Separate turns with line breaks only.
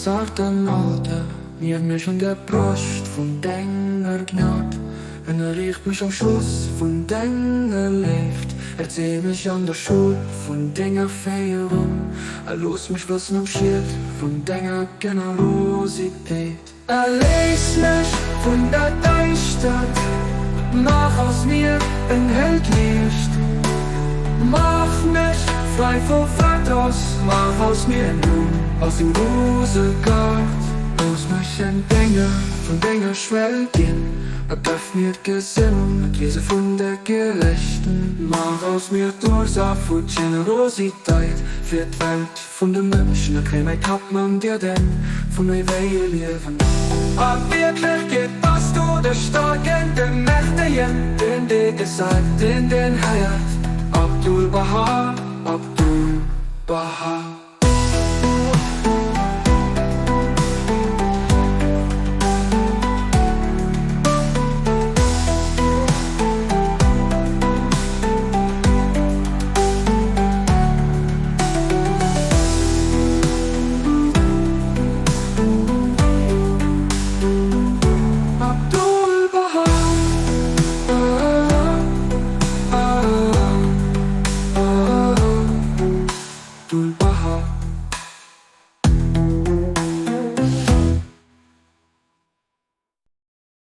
zarter Nåde, Nief mech un der Broscht vun denger Gnad, Ënnerriicht mech am Schoss vun denger Léift, Erzéi mech an der Schoul vun denger Féierung, A looss mech wëssen am Schiet vun denger Generositéit. Erléis mech vun der Däischtert, maach aus mir en hellt Liicht, Maach mech fräi vu Verdross, maach aus mir eng Blumm aus dem Rosegaart. Looss mech en Dénger vun denger Schwell ginn, a gëff mir d'Gesënnung an d'Wiese vun de Gerechten. Maach aus mir d'Ursaach vu Generositeit fir d'Welt vun de Mënschen, a kréi mäi Kapp mam Diadem vum éiwege Liewen. A Wierklechkeet bass du de Starken, de Mächtegen, deen dee gesäit, deen deen héiert. Abdu'l-Bahá, Abdu'l-Bahá.